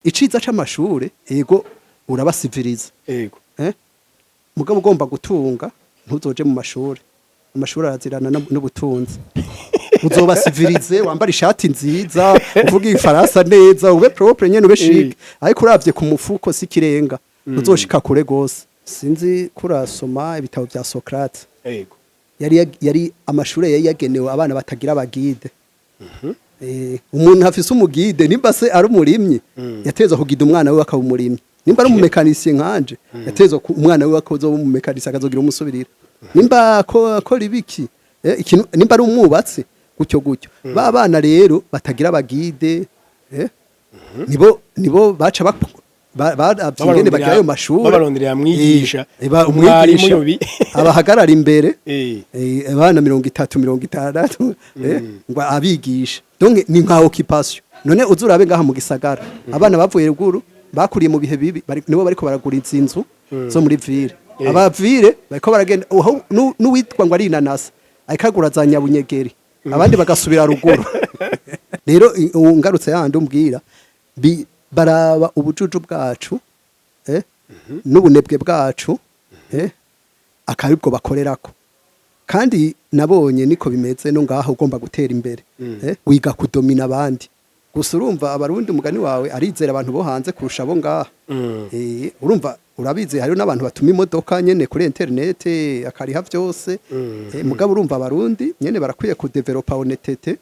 Iciza c'amashure, ego, urabasiviriza. Yego. Eh? Mugabo ugomba gutunga, ntuzoje mu mashure. Amashuri arazirana n'ubutunzi. Uzobasivirize, wambara ishati nziza, uvuge igifaransa neza, ube propre nyene, ube chic, ariko uravye ku mufuko si kirenga, ntuzoshika kure gose. Sinzi kurasoma ibitabo vya Socrate. Yego. Yari amashure yari yagenewe abana batagira aba guide. Umuntu afise umu guide, nimba se ari umurimyi, yatezwa kugida umwana we akaba umurimyi. Nimba ari umu mécanicien nkanje, yatezwa umwana we akazoba umu mécanicien, akazogira umusubirira. Nimba ko akora ibiki, ikintu, nimba ari umwubatsi, gutyo gutyo. Ba bana rero batagira aba guide, nibo baca baravye ingene bagira ayo mashuri. Babaronderera mwigisha. Umwigisha Mwarimu yobi. abahagarara imbere, abana 30, 60, ngo abigisha. Donc ni nka occupation. None uzurabe ngaha mu gisagara, abana bavuye ruguru, bakuriye mu bihe bibi, nibo bariko baragura izi nzu zo muri ville. Aba ville bariko baragenda n'uwitwa ngo ari inanasi ariko agura za nyabunyegeri, abandi bagasubira ruguru. Rero ngarutse yandi umbwira, baraba ubujuju bwacu, n'ubunebwe bwacu, akabibwo bakorerako. Kandi nabonye niko bimeze no ngaho, ugomba gutera imbere, wiga kudomina abandi. Gusa urumva Abarundi, umugani wawe, arizera abantu bo hanze kurusha abo ngaha. Urumva urabizi, hariho n'abantu batuma imodoka nyene kuri internet, akariha vyose. Mugabo urumva Abarundi nyene barakwiye kudevelopa honnêteté,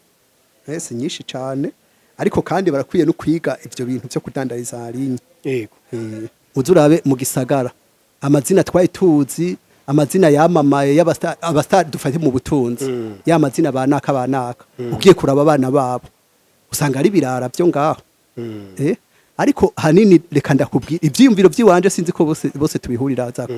si nyinshi cane, ariko kandi barakwiye no kwiga ivyo bintu vyo kudandariza en ligne. Yego. Uzurabe mu gisagara, amazina twari tuzi, amazina yamamaye y'abasta dufate mu butunzi, ya mazina banaka banaka, ugiye kuraba abana babo usanga ari birara byo ngaho. Ariko hanini reka ndakubwira ivyiyumviro vy'iwanje, sinzi ko bose bose tubihurira zako.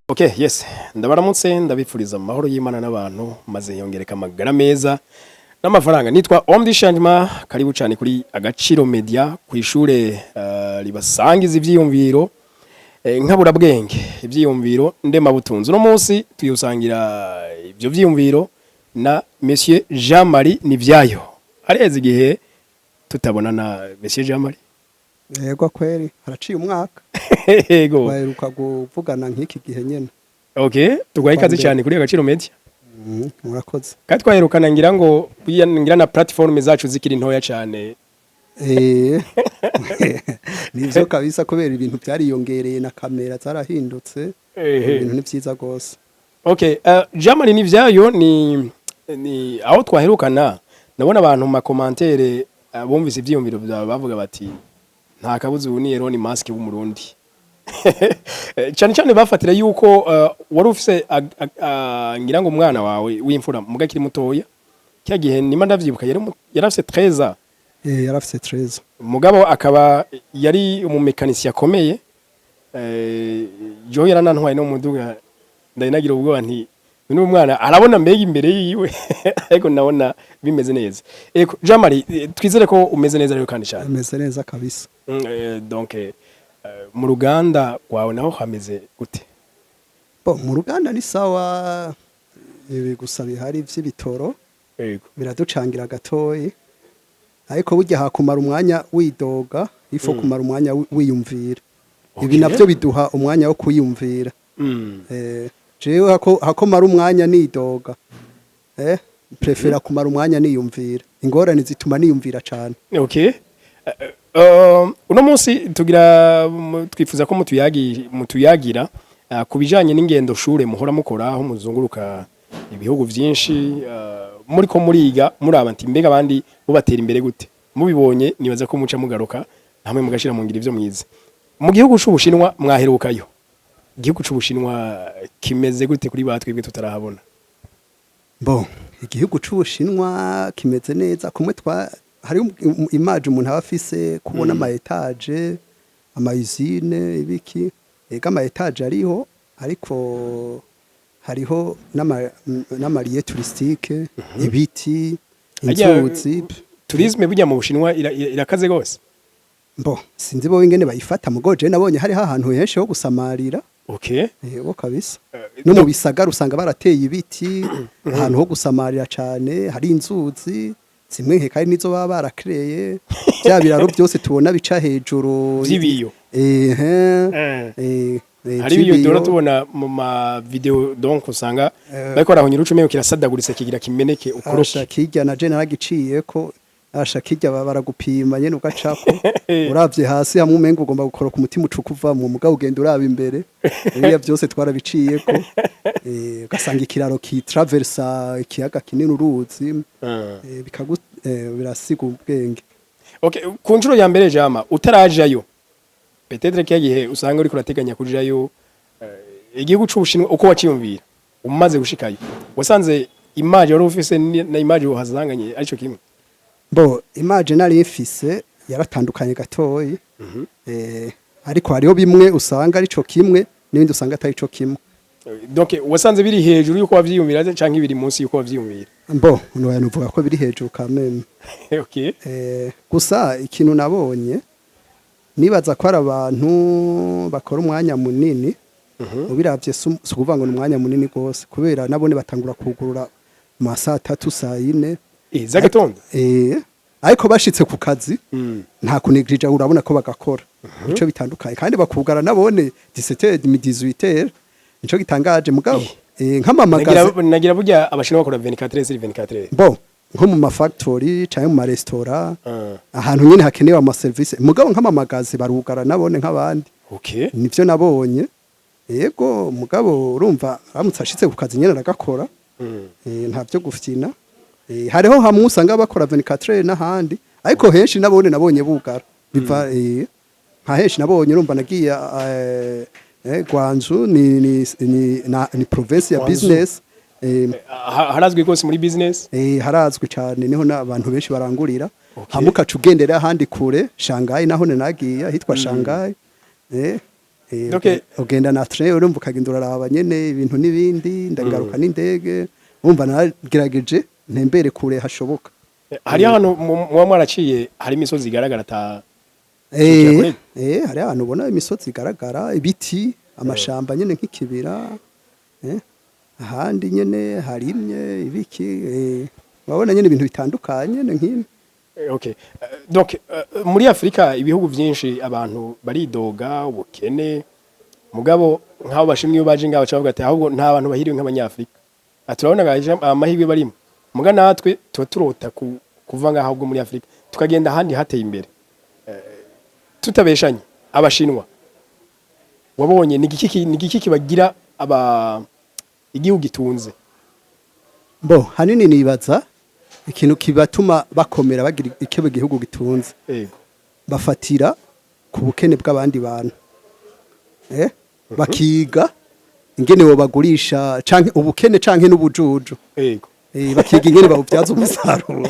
Okay, yes. Ndabaramutse, ndabifuriza amahoro y'Imana n'abantu, maze yongereka amagara meza n'amafaranga. Nitwa Omdi Shanjma, karibu cyane kuri Agaciro Media, ku ishure ribasangiza ivyiyumviro nkaburabwenge, ivyiyumviro ndemabutunzi. Uno munsi tuyusangira ivyo vyiyumviro na Monsieur Jean-Marie Nivyayo. Hareze igihe tutabonana, Monsieur Jean-Marie. Yego kweri, haraciye umwaka. Yego. Baheruka kuvugana nk'iki gihe nyene. Okay, tuguhaye ikaze Kwa cyane kuri Agaciro Media. Murakoze. Kandi twaherukana ngira ngo buriya ngira na platform zacu zikiri ntoya cyane. Nivyo kabisa, kubera ibintu byariyongereye na kamera zarahindutse. Ibintu ni vyiza gose. Okay, Jean-Marie Nivyayo, ni aho twaherukana ndabona abantu mu ma commentaires bumvise ivyiyumviro byawe bavuga bati nta kabuza ubu ni Elon Musk w'Umurundi. Cyane cyane bafatira yuko wari ufise ngira ngo umwana wawe w'imfura muga akiri mutoya. Kya gihe nima ndavyibuka yari afise 13 ans. Yarafise 13. Mugabo akaba yari umu mécanicien akomeye. Jo yaranantwaye no mu muduga, ndari nagira ubwoba nti uyu mwana arabona mbega imbere yiwe, ariko ndabona bimeze neza. Eko Jean Marie, twizere ko umeze neza rero kandi cyane. Ameze neza kabisa. Donc mu ruganda rwawe naho hameze gute? Bo mu ruganda ni sawa, ibi gusa bihari vy'ibitoro biraducangira gatoyi, ariko burya hakumara umwanya widoga, ifo kumara umwanya wiyumvira. Ibi navyo biduha umwanya wo kwiyumvira. Jewe hako mara umwanya nidoga, prefera kumara umwanya niyumvira. Ingorane zituma niyumvira cane. Okay. Uno munsi tugira twifuza ko mutuyagira ku bijanye n'ingendo shure muhora mukora, aho muzunguruka ibihugu vyinshi, muri ko muriga, muraba nti mbega abandi bo batera imbere gute. Mubibonye nibaza ko muca mugaruka hamwe mugashira mu ngiro ivyo mwize. Mu gihugu c'Ubushinwa mwaherukayo, igihugu c'Ubushinwa kimeze gute kuri batwebwe tutarahabona? Bon, igihugu c'Ubushinwa kimeze neza. Kumwe twa hari image umuntu aba afise, kubona ama étages, ama usine, ibiki. Ega ama étages ariho, ariko hariho n'ama lieux touristiques, ibiti, inzuzi. Tourisme burya mu Bushinwa irakaze gose. Bo sinzi bo ingene bayifata, mugo je nabonye hariho ahantu henshi ho gusamarira. Yego kabisa. No mu bisagara usanga barateye ibiti, ahantu ho gusamarira cane hari inzuzi zimwe nkeka hari nizo baba barakreye, bya biraro byose tubona bica hejuru Vy'ibiyo. Ehe. Hari ibiyo vy'ibiyo. Dora tubona mu ma video, donc usanga bariko barahonyura ucumengo kirasadaguritse, kigira kimeneke Asha, ukoroke. Kirya na je naragiciye ko, asha, kirya baragupima nyene ugacako uravye hasi, hamwe umenga ugomba gukoroka, umutima ucuka uva mu mugabo ugenda uraba imbere. Biriya byose twarabiciyeko. Ugasanga ikiraro kitraversa ikiyaga kinini, uruzi. Bikagu birasiga ubwenge. Okay, ku nshuro ya mbere jama utarajayo, peut-être kiya gihe usanga uriko urateganya kujayo, igihugu c'Ubushinwa uko waciyumvira, umaze gushikayo wasanze image wari ufise na image wahazanganye arico kimwe? Bo, image nari mfise yaratandukanye gatoyi, ariko hariho bimwe usanga arico kimwe n'ibindi usanga atari co kimwe. Donc wasanze biri hejuru yuko wavyiyumvira canke biri munsi yuko wavyiyumvira? Bo, noya nuvuga ko biri hejuru kameme. Gusa ikintu nabonye, nibaza ko ari abantu bakora umwanya munini. Ubiravye si ukuvuga ngo ni umwanya munini rwose, kubera nabone batangura kugurura mu ma saa 3, saa 4. Z'agatondo? Ariko bashitse ku kazi nta kunegirija, urabona ko bagakora. Nico bitandukanye. Kandi bakugara nabone 17, 18, nico gitangaje mugabo nk'amamagaze. Nagira burya Abashinwa bakora 24 sur 24. Bo, nko mu mafactory canke mu maresitora, ahantu nyene hakenewe ama service, mugabo nk'amamagaze barugara nabone nk'abandi. Nivyo nabonye, yego. Mugabo urumva aramutse ashitse ku kazi nyene aragakora. Nta vyo gufyina. Hariho hamwe usanga bakora 24 n'ahandi, ariko henshi nabone nabonye bugara biva. Nka henshi nabonye, urumva nagiye Guangzhou, ni province ya Guangzhou. business. Harazwi rwose muri business. Harazwi cyane, niho n'abantu benshi barangurira. Hamwe ukaca ugendera ahandi kure, Shanghai, naho nagiye ahitwa Shanghai. Ugenda na train, urumva ukagenda uraraba nyene ibintu n'ibindi. Ndagaruka n'indege, urumva naragerageje ntembere kure hashoboka. Hari ahantu muba mwaraciye hari imisozi igaragara ata kure? Hari ahantu ubona imisozi igaragara, ibiti, amashamba nyene nk'ikibira, ahandi nyene harimye ibiki, urabona nyene ibintu bitandukanye nyene nk'ibi. Okay. Donc muri Afrika ibihugu byinshi abantu baridoga ubukene, mugabo nk'abo bashimwe iyo baje ngaho baca bavuga ati ahubwo nta bantu bahiriwe nk'Abanyafrika. Ati turabona gaje amahirwe barimo, muga natwe tuba turota kuva ngaho ahubwo muri Afrika tukagenda ahandi hateye imbere. Tutabeshanye, Abashinwa wabonye ni igiki kibagira aba igihugu gitunze? Bo, hanini nibaza ikintu kibatuma bakomera bagira icyo igihugu gitunze, bafatira ku bukene bw'abandi bantu, bakiga ingene bagurisha canke ubukene canke n'ubujuju. Bakiga ingene bawubyaza umusaruro.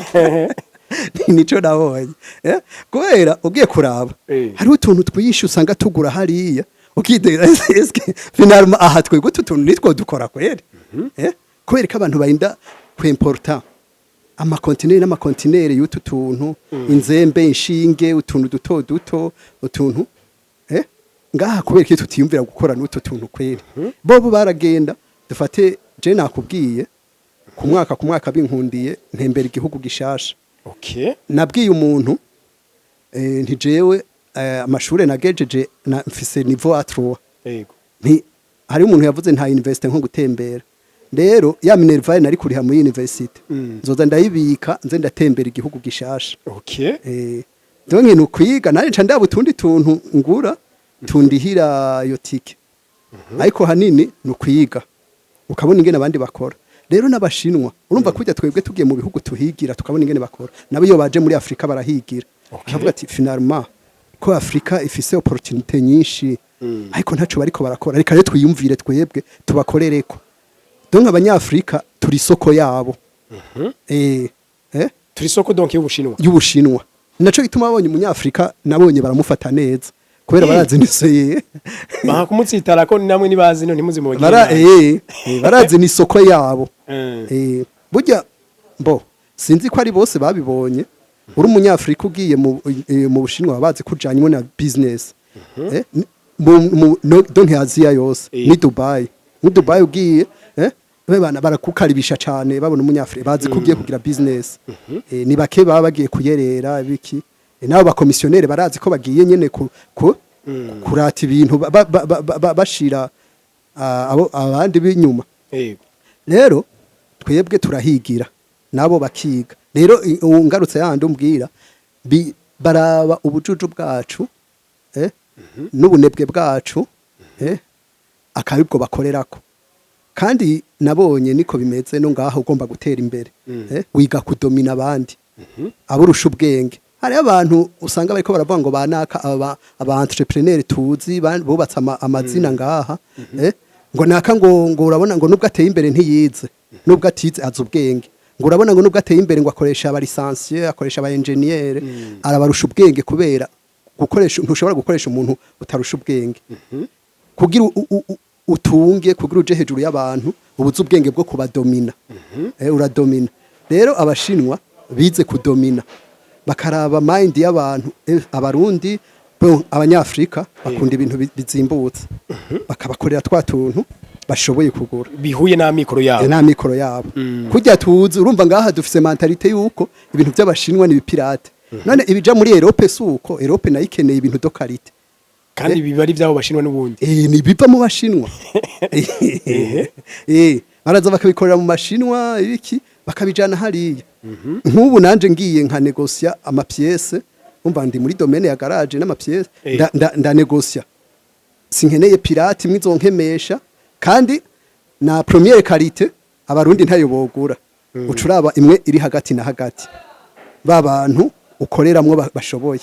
Nico nabonye, kubera ugiye kuraba hariho utuntu twinshi usanga tugura hariya, ukidera eske finalement aha twebwe utu tuntu nitwo dukora kweri? Kubera ko abantu barinda kwimporta amakontineri n'amakontineri y'utu tuntu, inzembe, inshinge, utuntu duto duto, utuntu ngaha, kubera ko tutiyumvira gukora n'utu tuntu kweri? Bobo baragenda. Dufate je nakubwiye, ku mwaka ku mwaka binkundiye ntembera igihugu gishasha. Nabwiye umuntu, nti jewe amashure nagejeje na mfise niveau A3. Nti hari umuntu yavuze nta university nko gutembera. Rero ya minerval nari kuriha muri university, nzoza ndayibika nze ndatembera igihugu gishasha. Donc ni ukwiga nari nca ndaba utundi tuntu ngura tundihira iyo tike, ariko hanini ni ukwiga ukabona ingene abandi bakora. Rero n'Abashinwa, urumva kujya twebwe tugiye mu bihugu tuhigira tukabona ingene bakora, nabo iyo baje muri Afrika barahigira. Akavuga ati finalement ko Afrika ifise opportunité nyinshi, ariko ntaco bariko barakora, reka rero twiyumvire twebwe tubakorereko. Donc Abanyafrika turi isoko yabo. Turi soko donc y'Ubushinwa? Y'Ubushinwa. Naco gituma babonye Umunyafrika nabonye baramufata neza, kubera barazi niseye. Baha kumutsitara ko namwe nibazi no ntimuzi mubagire nabi. Barazi ni isoko yabo. Burya bo sinzi ko ari bose babibonye. Uri Umunyafrika ugiye mu Bushinwa, baba bazi ko ujanywe na business. mu donc Aziya yose ni Dubai. Muri Dubai ugiye, bana barakukaribisha cane, babona umunyafrika, bazi ko ugiye kugira business. Ni bake baba bagiye kuyerera biki. Nabo bakomisiyoneri barazi ko bagiye nyene ku kurata ibintu bashira abo abandi b'inyuma. Rero twebwe turahigira, nabo bakiga. Rero ngarutse yandi umbwira, baraba ubujuju bwacu n'ubunebwe bwacu, akabibwo bakorerako. Kandi nabonye niko bimeze no ngaho, ugomba gutera imbere, wiga kudomina abandi aburusha ubwenge. Hariho abantu usanga bariko baravuga ngo banaka, aba entrepreneur tuzi bubatse amazina ngaha, ngo naka, ngo urabona ngo nubwo ateye imbere ntiyize, nubwo atize azi ubwenge, ngo urabona ngo nubwo ateye imbere ngo akoresha aba licencié, akoresha aba ingénieur, arabarusha ubwenge. Kubera gukoresha, ntushobora gukoresha umuntu utarusha ubwenge. Kugira utunge, kugira uje hejuru y'abantu, ubuze ubwenge bwo kubadomina. Uradomina. Rero Abashinwa bize kudomina, bakaraba mind y'abantu. Abarundi bon, Abanyafrika bakunda ibintu bizimbutse, bakabakorera twa tuntu bashoboye kugura bihuye n'amikoro yabo. N'amikoro yabo. Kurya tuzi, urumva ngaha dufise mentalité yuko ibintu by'Abashinwa ni ibi pirate. None ibija muri Europe suko Europe nayo ikeneye ibintu de qualité? Kandi biba ari byabo Bashinwa n'ubundi. Ni biva mu Bashinwa. Baraza bakabikorera mu Mashinwa ibiki, bakabijana hariya. Nk'ubu nanje ngiye nka negosia ama pièces, umva ndi muri domaine ya garage n'ama pièces, nda negosia, sinkeneye pirate imwe izonkemesha kandi na première qualité Abarundi ntayo bogura. Ucuraba imwe iri hagati na hagati, ba bantu ukoreramwo bashoboye.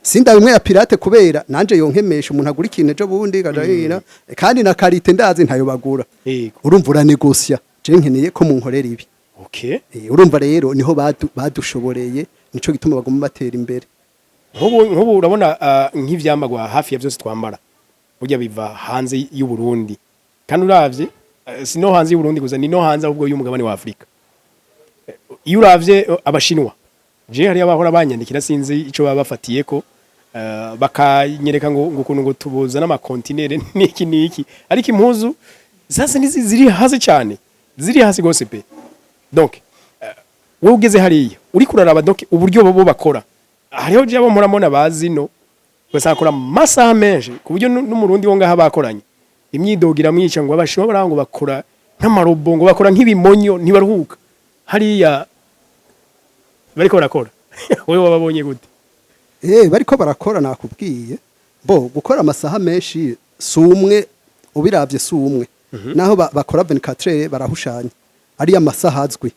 Sinda imwe ya pirate kubera nanje yonkemesha, umuntu agura ikintu ejo bundi kaja hina, kandi na qualité ndazi ntayo bagura. Urumva uranegosia, je nkeneye ko munkorera ibi. Urumva rero niho badushoboreye, nico gituma baguma batera imbere. Nk'ubu urabona nk'ivyambagwa hafi ya byose twambara burya biva hanze y'u Burundi. Kandi uravye, si no hanze y'u Burundi gusa, ni no hanze ahubwo y'umugabane wa Afrika. Iyo uravye Abashinwa, je hari abahora banyandikira, sinzi ico baba bafatiye ko, bakanyereka ngo ukuntu ngo tubuza n'amakontinere niki niki, ariko impuzu zase nizi ziri hasi cyane, ziri hasi gose pe. Donc wowe ugeze hariya uriko uraraba, donc uburyo bo bakora, hariho je abo muramona bazi no ugasanga akora amasaha menshi ku buryo n'Umurundi wo ngaha bakoranye imyidogo iramwica, ngo Abashinwa bara ngo bakora nk'amarobo, ngo bakora nk'ibimonyo, ntibaruhuka hariya bariko barakora. Wowe wababonye gute? Bariko barakora, nakubwiye bo gukora amasaha menshi si umwe, ubiravye si umwe. Naho bakora 24 heures, barahushanya. Ariya amasaha azwi,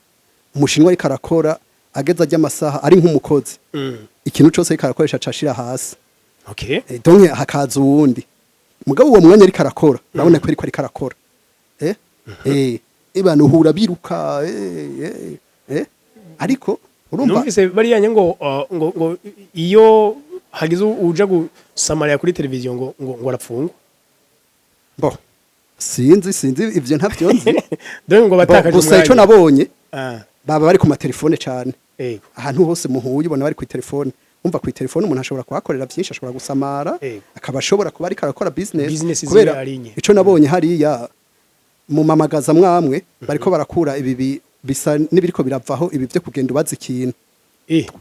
Umushinwa ariko arakora ageze ajya amasaha ari nk'umukozi, ikintu cose ariko arakoresha acashira hasi. Donc hakaza uwundi. Mugabo uwo mwanya ariko arakora, urabona ko ariko arakora. Ibana uhura biruka, ariko urumva Numvise bariya ngo ngo iyo hagize uja gusamarira kuri televiziyo ngo arapfungwa. Bo sinzi ivyo, ntavyo nzi. Donc ngo Bo, batakaje gusa ico umwanya. Nabonye baba bari ku matelefone cane. Ahantu hose muhuye ubona bari ku telefone. Umva, ku telefone umuntu ashobora kuhakorera byinshi, ashobora gusamara, akaba ashobora kuba ariko arakora business. Business ziwe Kubera ari nke. ico nabonye hariya mu mamagaza mwamwe, bariko barakura ibi bisa n'ibiriko biravaho, ibi byo kugenda ubaza ikintu.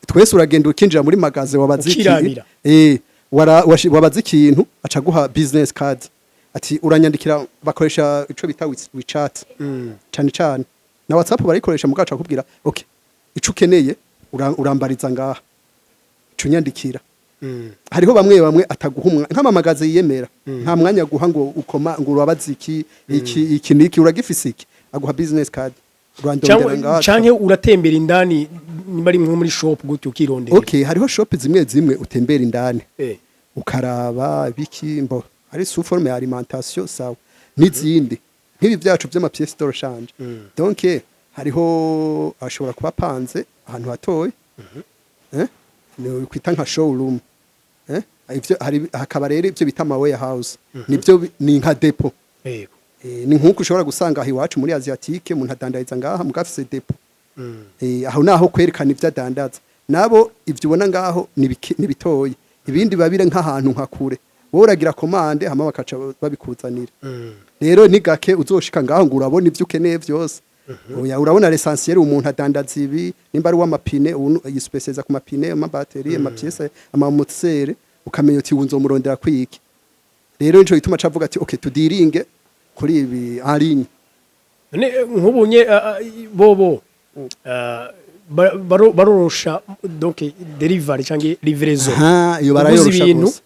Twese uragenda ukinjira muri magasin, wabaza iki, Ukirabira. wabaza ikintu, aca guha business card, ati uranyandikira. Bakoresha ico bita WeChat cane cane, na WhatsApp barayikoresha, mugaca akubwira okay, ico ukeneye urambariza ngaha, ico unyandikira. Hariho bamwe bamwe ataguha umwanya, nk'amamagazi yiyemera, nta mwanya aguha ngo ukoma ngo urabaza iki iki iki niki, uragifise iki, aguha business card, urandondera ngaha. Canke uratembera indani, nimba ari nko muri shop gutyo, ukirondera. Okay, hariho shop zimwe zimwe utembera indani, ukaraba biki mbo ari sous forme ya alimentation, sawa, n'izindi nk'ibi byacu by'ama pièces de rechange. Donc hariho ashobora kuba apanze ahantu hatoye, ni kwita nka showroom. Ivyo hari, hakaba rero ivyo bita ama warehouse, nivyo ni nka dépôt. Ni nkuko ushobora gusanga aho iwacu muri Asiatique umuntu adandariza ngaha mugafise dépôt. Aho naho kwerekana ivyo adandaza. Nabo ivyo ubona ngaho ni bitoyi, ibindi babire nk'ahantu nka kure. Wowe uragira commande, hama bakaca babikuzanira. Rero ni gake uzoshika ngaho ngo urabona ivyo ukeneye vyose. Oya, urabona l'essentiel. Umuntu adandaza ibi, nimba ari uw'amapine, yispecializa ku mapine, amabateri, amapièces, amamoteri, ukamenya uti ubu nzomurondera kwiki. Rero nico gituma cavuga ati okay, tudiringe kuri ibi en ligne. None nk'ubu nye bobo barorosha donc delivery canke livraison? Aha, iyo Uguze barayorosha ibintu gose.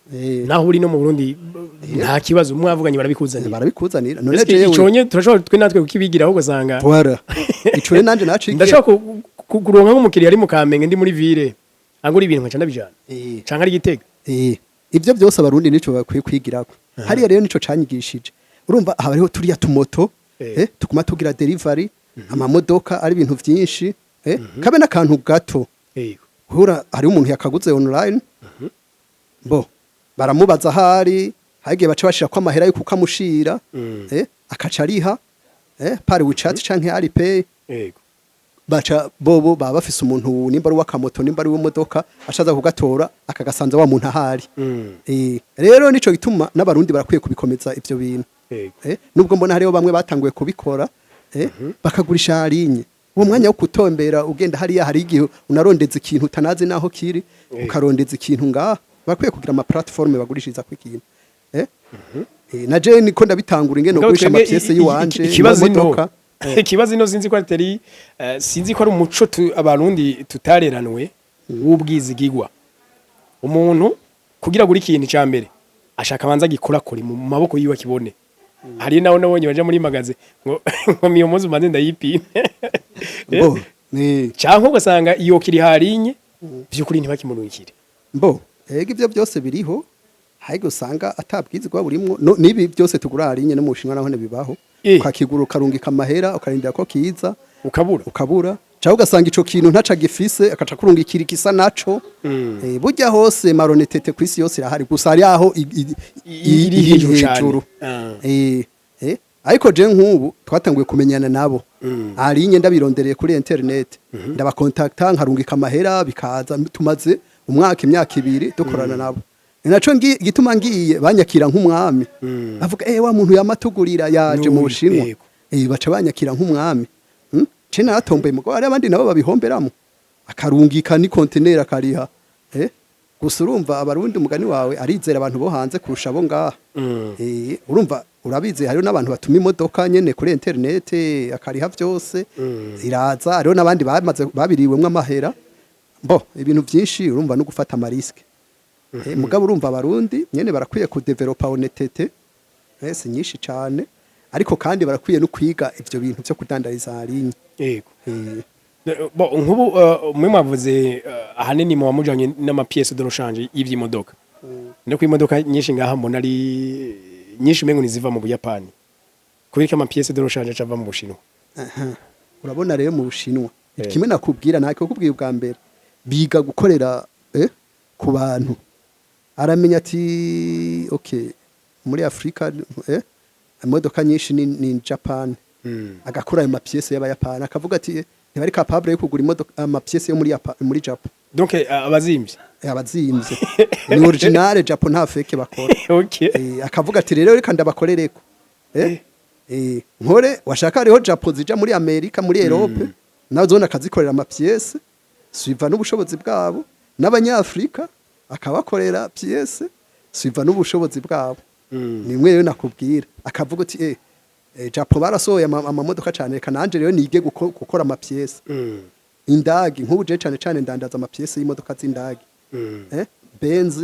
naho uri no mu Burundi, nta kibazo, mwavuganye barabikuzanira? Barabikuzanira. None Eske jewe iconye turashobora twe natwe kukibigiraho, ugasanga Voilà, ico rero nanje nacigiye. Ndashobora kuronka nk'umukiriya ari mu Kamenge, ndi muri ville, angura ibintu nkaca ndabijana canke ari Gitega. Ibyo byose abarundi nico bakwiye kwigirako. Hariya rero nico canyigishije. Urumva haba hariho turiya tumoto, tuguma tugira delivery, amamodoka ari ibintu vyinshi, kabe n'akantu gato. Hura hariho umuntu yakaguze online, bo baramubaza ahari, hagiye baca bashira ko amahera yo kukamushira, akaca ariha par WeChat canke Alipay. Baca bobo baba bafise umuntu, nimba ari uw'akamoto, nimba ari uw'imodoka, ashaza kugatora akagasanza wa muntu ahari. Rero nico gituma n'abarundi barakwiye kubikomeza ivyo bintu. Nubwo mbona hariho bamwe batanguye kubikora, bakagurisha en ligne, uwo mwanya wo kutombera ugenda hariya, hari igihe unarondeza ikintu utanazi naho kiri, ukarondeza ikintu ngaha. Bakwiye kugira ama plateforme bagurishiriza ku ikintu. Na je niko ndabitangura ingene Mugabo ugurisha twebwe amapièces yiwanje ikibazo ino imodoka. Ikibazo ino sinzi ko atari sinzi ko ari umuco abarundi tutareranwe w'ubwizigigwa. Umuntu kugira agure ikintu, ca mbere ashaka abanza agikorakore mu maboko yiwe akibone. Hari nawe nabonye baja muri magasin ngo miyo muzi umanze ndayipime. Bo ni Canke ugasanga iyo kiri harinye vy'ukuri ntibakimurungikire. Mbo ega ivyo byose biriho, ahubwo usanga atabwizigwa burimwo. No, nibi byose tugura en ligne, no mu Bushinwa naho bibaho. Ukakigura, ukarungika amahera, ukarindira ko kiza, ukabura. Ukabura, cyangwa ugasanga ico kintu ntaca gifise, akaca kurungikira ikisa naco. Burya hose malhonnêteté ku isi yose irahari, gusa hari aho iri hejuru cane. Ariko je nk'ubu twatanguye kumenyana nabo en ligne, ndabirondereye kuri internet, ndabakontakta, nkarungika amahera, bikaza. Tumaze umwaka, imyaka 2 dukorana nabo. Ni naco gituma ngiye banyakira nk'umwami, bavuga wa muntu yamatugurira yaje mu N'uyu, Bushinwa. Baca banyakira nk'umwami. Ce naratomboye, mugabo hari abandi nabo babihomberamo, akarungika ni conteneur akariha. Gusa urumva abarundi, umugani wawe, arizera abantu bo hanze kurusha abo ngaha. Urumva urabizi, hariho n'abantu batuma imodoka nyene kuri internet, akariha vyose, iraza. Hariho n'abandi bamaze babiriwemwo amahera. Bo ibintu vyinshi urumva no gufata amarisques. Mugabo urumva abarundi nyene barakwiye kudevelopa honnêteté, si nyinshi cane, ariko kandi barakwiye no kwiga ivyo bintu vyo kudandariza en ligne. Bo nk'ubu mwe mwavuze ahanini muba mujanye n'amapièces de rechange y'ivy'imodoka, no ku imodoka nyinshi ngaha mbona ari nyinshi umengo niziva mu Buyapani. Kubera ko amapièces de rechange acava mu Bushinwa? Aha. Urabona rero mu Bushinwa, kimwe nakubwira, nakubwiye ubwa mbere, biga gukorera ku bantu. Aramenya ati okay, muri Afrika imodoka nyinshi ni Japan, agakora ayo mapièces y'abayapani, akavuga ati ntibari capable yo kugura imodoka, amapièces yo muri Japan, muri Japan. Donc abazimvye. Abazimvye ni original Japan, nta fake bakora. Akavuga ati rero reka ndabakorereko, nkore washaka hariho Japo zija muri Amerika, muri Europe, nazo zone akazikorera amapièces suivant n'ubushobozi bwabo, n'abanyafrika akabakorera pièces suivant n'ubushobozi bwabo. Nimwe rero nakubwira, akavuga uti Japo barasohoye amamodoka cyane, reka nanje rero nige gukora amapièces. Indagi nk'ubu je cane cane ndandaza amapièces y'imodoka z'indagi, Benz,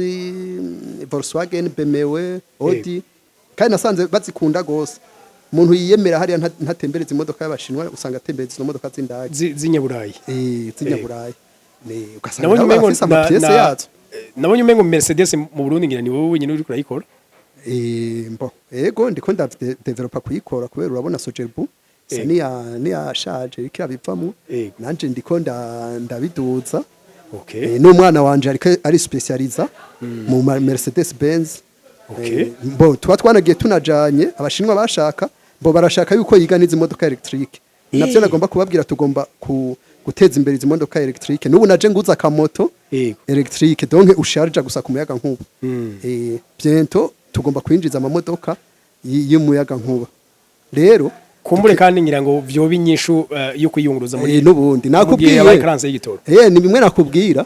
Volkswagen, BMW, Audi, kandi nasanze bazikunda gose. Umuntu yiyemera hariya ntatembereza imodoka y'abashinwa, usanga atembereza izo modoka z'indagi z'inyaburayi. Z'inyaburayi. Ni ugasanga Nabonye nabo umengo barafise amapièces yazo. Nabonye umengo Mercedes mu Burundi ngira ni wowe wenyine uriko urayikora. Mbo ego, ndiko ndadevelopa kuyikora, kubera urabona Sojerbu isa niya shaje, iriko irabivamwo. Nanje ndiko ndabiduza. N'umwana wanje ariko ari specializa mu Mercedes Benz. Mbo tuba twanagiye tunajanye abashinwa bashaka, mbo barashaka yuko yiga n'izi modoka électrique. Navyo nagomba kubabwira, tugomba guteza imbere izi modoka électrique. N'ubu naje nguza akamoto électrique, donc usharja gusa ku muyaga nkuba. Bientôt Tugomba kwinjiza amamodoka y'umuyaga nkuba rero. Kumbure kandi ngira ngo vyoba inyishu yo kwiyunguruza muri N'ubundi mu gihe nakubwiye yabaye carence y'igitoro. Ni bimwe nakubwira: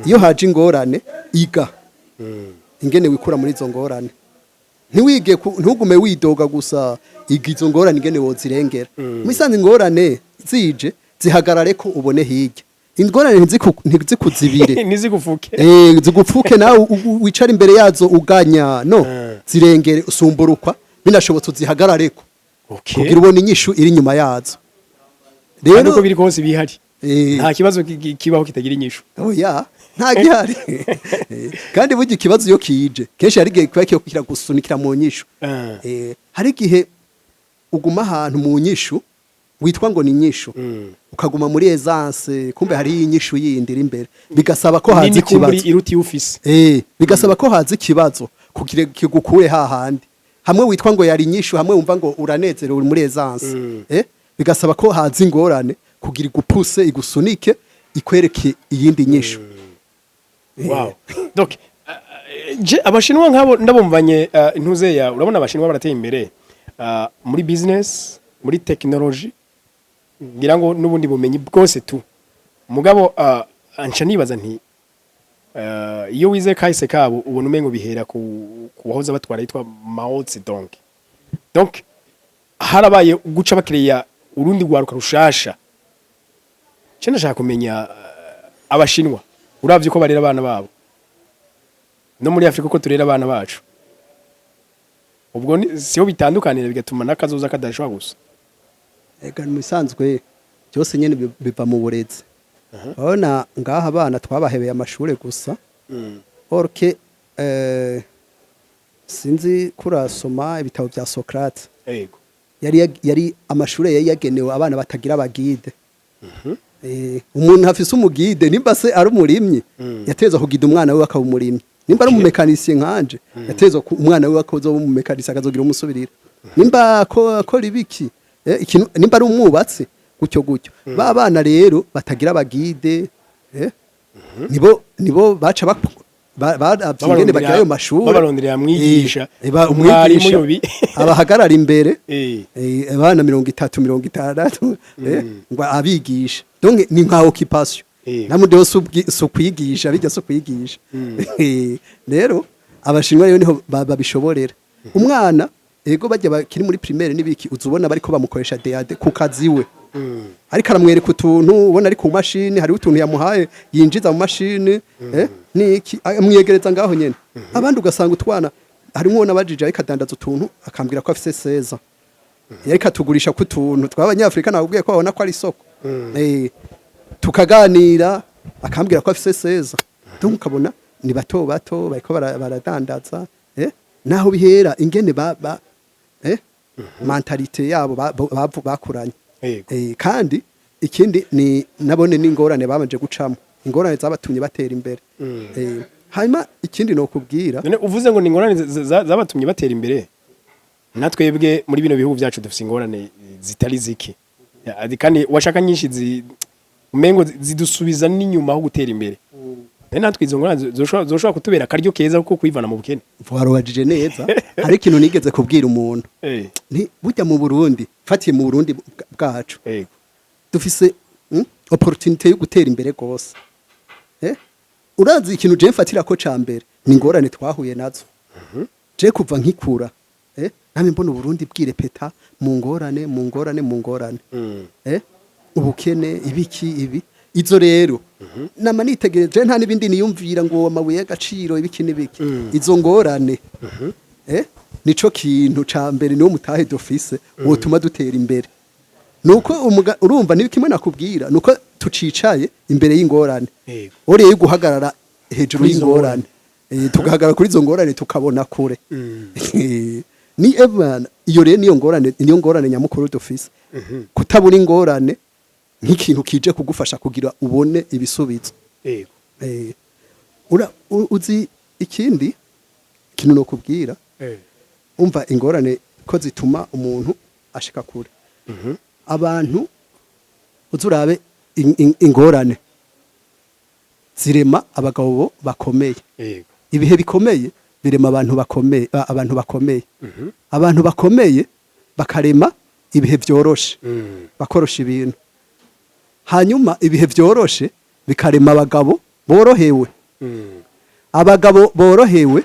iyo haje ingorane, iga ingene wikura muri izo ngorane. Ntiwige ntugume widoga gusa, iga izo ngorane ingene wozirengera. Musanze ingorane zije, zihagarare ko ubone hirya. Ingorane ntizikuzibire. Ntizigufuke. Zigupfuke nawe wicara imbere yazo uganya no zirengere, usumburukwa, binashobotse uzihagarareko kugira ubone inyishu iri inyuma yazo. Kandi Rero uko biri kose bihari, nta kibazo kibaho kitagira inyishu. Oya, nta gihari. Kandi burya ikibazo iyo kije, kenshi hari igihe kiba kiyo gusunikira mu nyishu. Hari igihe uguma ahantu mu nyishu witwa ngo ni inyishu, ukaguma muri aisance, kumbe hari inyishu yindi iri imbere, bigasaba ko haza Nini kumburi ikibazo. iruta iyo ufise. Bigasaba ko haza ikibazo kugira kigukure hahandi hamwe witwa ngo yari inyishu, hamwe wumva ngo uranezerewe, uri muri aisance. Bigasaba ko haza ingorane kugira igupuse, igusunike, ikwereke iyindi nyishu. Wow. Donc je abashinwa nkabo ndabumvanye intuze ya, urabona abashinwa barateye imbere muri business, muri technology, ngira ngo n'ubundi bumenyi bwose tu. Mugabo nca nibaza nti iyo wize kahise kabo, ubona umengo bihera ku wahoze batwara yitwa Mao Zedong. Donc harabaye guca bakiriya urundi rwaruka rushasha. Ce ndashaka kumenya, abashinwa uravye uko barera abana babo no muri Afrika uko turera abana bacu, ubwo siho bitandukanira bigatuma n'akazoza kadashobora gusa? Ega mu bisanzwe byose nyene biva mu burezi. Urabona ngaha abana twabahebeye amashure gusa. Orke sinzi kurasoma ibitabo bya Socrate. Yego. Yari amashure yari yagenewe abana batagira aba guide. Umuntu afise umu guide, nimba se ari umurimyi, yatezwa kugida umwana we akaba umurimyi. Nimba ari umu mécanicien nkanje, yatezwa umwana we akazoba umu mécanicien, akazogira umusubirira. Nimba akora ibiki, ikintu, nimba ari umwubatsi, gutyo gutyo. Ba bana rero batagira aba guide, nibo baca baravye ingene bagira ayo mashuri. Babaronderera mwigisha. Umwigisha Mwarimu yobi. abahagarara imbere, abana 30, 60, ngo abigisha. Donc ni nka occupation. Namundi hose si ukwigisha, bijya si ukwigisha. Rero abashinwa rero niho babishoborera. Umwana ego bajya bakiri muri primaire n'ibiki, uzubona bariko bamukoresha DAD ku kazi we, ariko aramwereka utuntu, ubona ari ku mashini, hariho utuntu yamuhaye yinjiza mu mashini, niki, amwiyegereza ngaho nyene. Abandi ugasanga utwana, harimo n'abajije ariko adandaza utuntu, akambwira ko afise seza, yariko atugurisha ku tuntu tw'abanyafrika. Nakubwiye ko babona ko ari isoko. Tukaganira, akambwira ko afise seza. Donc ukabona ni bato bato bariko baradandaza. Naho bihera ingene ba mentalité yabo bakuranye. Kandi ikindi ni nabone n'ingorane babanje gucamo, ingorane zabatumye batera imbere. Hanyuma ikindi no kubwira None uvuze ngo ni ingorane zabatumye batera imbere, natwebwe muri bino bihugu byacu dufise ingorane zitari zike. Kandi washaka nyinshi umengo zidusubiza n'inyuma aho gutera imbere. None natwe izo ngorane zoshobora kutubera akaryo keza ko kwivana mu bukene? Warubajije neza. Hari ikintu nigeze kubwira umuntu ni burya mu Burundi, fatiye mu Burundi bwacu, dufise opportunité yo gutera imbere gose. Urazi ikintu je mfatira ko ca mbere ni ingorane twahuye nazo. Je kuva nkikura, namwe mbona Uburundi bwirepeta mu ngorane, mu ngorane, mu ngorane. Ubukene, ibiki, ibi, izo rero nama nitegereje, nta n'ibindi niyumvira ngo amabuye y'agaciro, ibiki n'ibiki. Izo ngorane nico kintu ca mbere, niwo mutahe dufise wotuma dutera imbere. Nuko urumva ni kimwe nakubwira, nuko tucicaye imbere y'ingorane. Oreye guhagarara hejuru Kuri izo y'ingorane, tugahagarara kuri izo ngorane, tukabona kure. Ni ebana iyo rero niyo ngorane, niyo ngorane nyamukuru dufise, kutabura ingorane nk'ikintu kije kugufasha kugira ubone ibisubizo. Uzi ikindi kintu no kubwira? Umva, ingorane ko zituma umuntu ashika kure. Abantu uzurabe ingorane zirema abagabo bakomeye. Ibihe bikomeye. Birema abantu bakomeye, abantu bakomeye. Abantu bakomeye bakarema ibihe vyoroshe, bakorosha ibintu. Hanyuma ibihe vyoroshe bikarema abagabo borohewe. Abagabo borohewe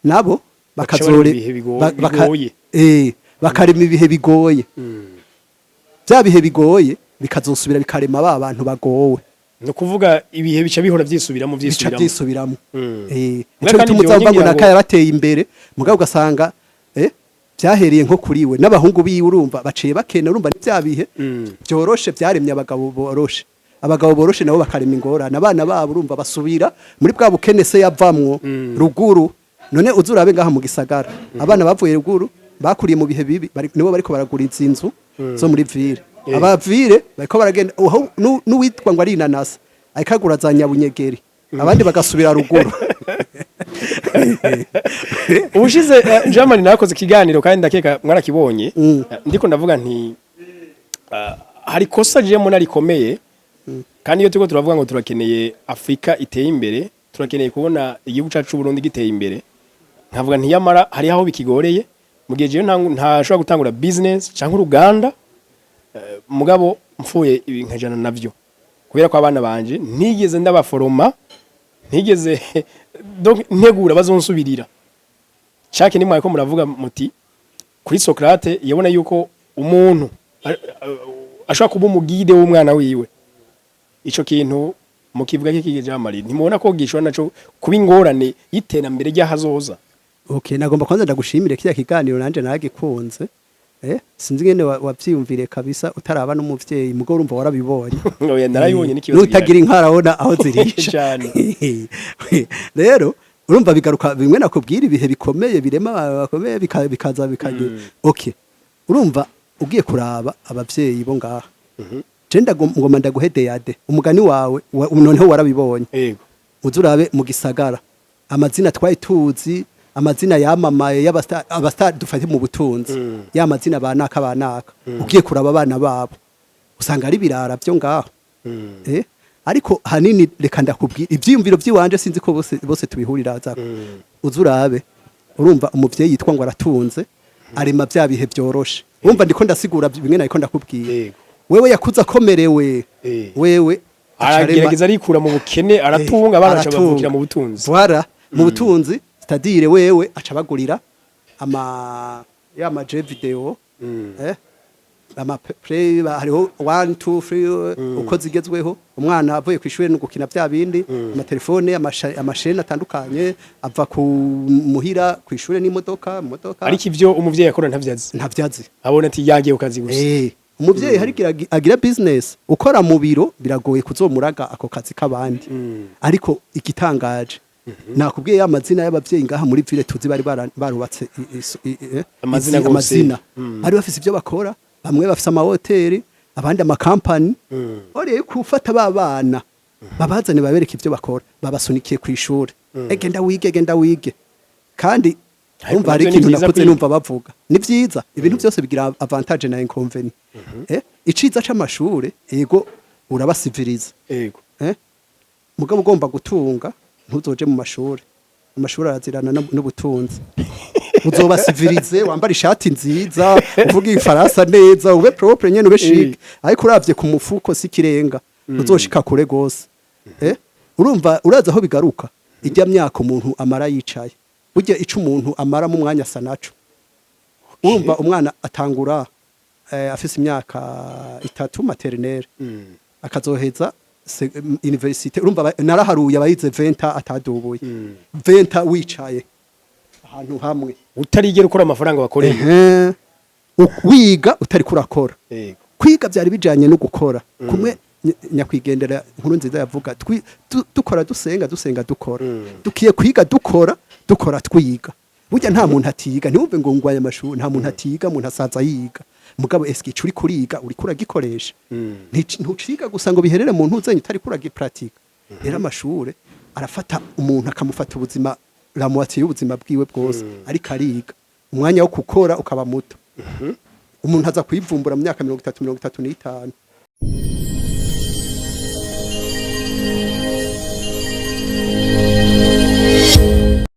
nabo Baca bakazore barema ibihe bigoye. Bakarema ibihe bigoye. Bya bihe bigoye bikazosubira bikarema ba bantu bagowe. Ni ukuvuga ibihe bica bihora vyisubiramo. Bica Vyisubiramo. Vyisubiramo. Mwe Nico kandi bituma ivyo uzumva ngo ngira ngo naka yabateye imbere, mugabo ugasanga byahereye nko kuri we n'abahungu biwe, urumva baciye bakena. Urumva ni bya bihe byoroshe byaremye abagabo boroshe. Abagabo boroshe nabo bakarema ingorane abana babo. Urumva basubira muri bwa bukene se yavamwo ruguru. None uzurabe ngaha mu gisagara, abana bavuye ruguru bakuriye mu bihe bibi, nibo bariko baragura izi nzu zo muri ville. Aba ville bariko baragenda n'uwitwa ngo ari inanasi ariko agura za nyabunyegeri, abandi bagasubira ruguru. Ubushize Germany nakoze ikiganiro kandi ndakeka mwarakibonye. Ndiko ndavuga nti hari kosa je mbona rikomeye, kandi iyo turiko turavuga ngo turakeneye Afrika iteye imbere, turakeneye kubona igihugu cacu c'u Burundi giteye imbere, nkavuga nti yamara hari aho bikigoreye mu gihe jewe ntashobora gutangura business canke uruganda, mugabo mfuye ibi nkajana navyo kubera ko abana banje ntigeze ndabaforoma, ntigeze donc ntegura bazonsubirira. Chake nimwe ko muravuga muti kuri Socrate yabona yuko umuntu ashobora kuba umuguide w'umwana wiwe. Ico kintu mukivuga kiki, Jamali? Ntimubona ko gishobora naco kuba ingorane y'iterambere ry'ahazoza? Okay, nagomba kwanza ndagushimire kiriya kiganiro, nanje naragikunze. Sinzi ngene wavyiyumvire kabisa utaraba n'umuvyeyi, mugo urumva warabibonye. Oya, narabibonye, n'ikibazo. N'utagira inka arabona aho zirisha. Cane. Rero urumva bigaruka bimwe nakubwira, ibihe bikomeye birema abantu bakomeye, bikaza bikagira. Okay, urumva ugiye kuraba abavyeyi bo ngaha, je ngoma ndaguhedeyade umugani wawe noneho warabibonye. Yego. Uzurabe mu gisagara, amazina twari tuzi, amazina yamamaye y'abasta, abasta dufate mu butunzi, ya mazina banaka banaka, ugiye kuraba abana babo usanga ari birara byo ngaho. Ariko hanini reka ndakubwira ivyiyumviro vyiwanje, sinzi ko bose bose tubihurira zako. Uzurabe, urumva umuvyeyi yitwa ngo aratunze arema bya bihe byoroshe. Urumva ndiko ndasigura bimwe nariko ndakubwira. Wewe yakuze akomerewe, wewe aca arema- Aragerageza arikura mu bukene, aratunga abana, aca Aratunga. bavukira mu butunzi. Voilà, mu butunzi, c'est-à-dire wewe aca bagurira ama ya ma jeux vidéo, ama play hariho 1 2 3 uko zigezweho. Umwana avuye ku ishuri no gukina bya bindi, amatelefone, amasheni atandukanye, ava ku muhira ku ishuri n'imodoka, modoka. Ariko ivyo umuvyeyi akora ntavyazi. Ntavyazi. Abona ati yagiye ku kazi gusa. Umuvyeyi hari igihe agira business, ukora mu biro biragoye kuzomuraga ako kazi k'abandi. Ariko igitangaje, nakubwiye ya mazina y'abavyeyi ngaha muri ville tuzi bari barubatse Amazina gose. Amazina. Bari bafise ivyo bakora, bamwe bafise amahoteli, abandi amakampani. Oriye kufata ba bana babazane babereke ivyo bakora, babasunikiye ku ishuri: "Genda wige, genda wige." Kandi Ariko umva hari navyo ni ikintu vyiza nakuze kwiga. numva bavuga, ni vyiza, ibintu byose bigira avantage na inconvénient. Iciza c'amashure, ego, urabasiviriza. Mugabo ugomba gutunga ntuzoje mu mashuri. Amashuri arazirana n'ubutunzi. Uzobasivirize, wambara ishati nziza, uvuga igifaransa neza, ube propre nyene, ube chic, ariko uravye ku mufuko si kirenga, uzoshika kure gose. Urumva uraza aho bigaruka, ijya myaka umuntu amara yicaye, burya ico umuntu amara mu mwanya asa naco. Urumva umwana atangura afise imyaka 3 maternelle, akazoheza université. Urumva naraharuye abayize 20 atadubuye, 20 wicaye ahantu hamwe, utarigera ukora amafaranga wakoreye. Ehe. Wiga utari kurakora. Kwiga byari bijanye no gukora kumwe nyakwigendera inkuru nziza yavuga dukora dusenga, dusenga dukora. Dukiye kwiga dukora, dukora twiga. Burya nta muntu atiga, ntiwumve ngo ngwaye amashuri. Nta muntu atiga, umuntu asaza yiga. Mugabo eske ico uri kuriga uri kuragikoresha? Ntuciga gusa ngo biherere mu ntuzenye utari kuragipratika. Rero amashure arafata umuntu, akamufata ubuzima, la moitié y'ubuzima bwiwe bwose ariko ariga, umwanya wo gukora ukaba muto. Umuntu aza kwivumbura mu myaka 30, 35.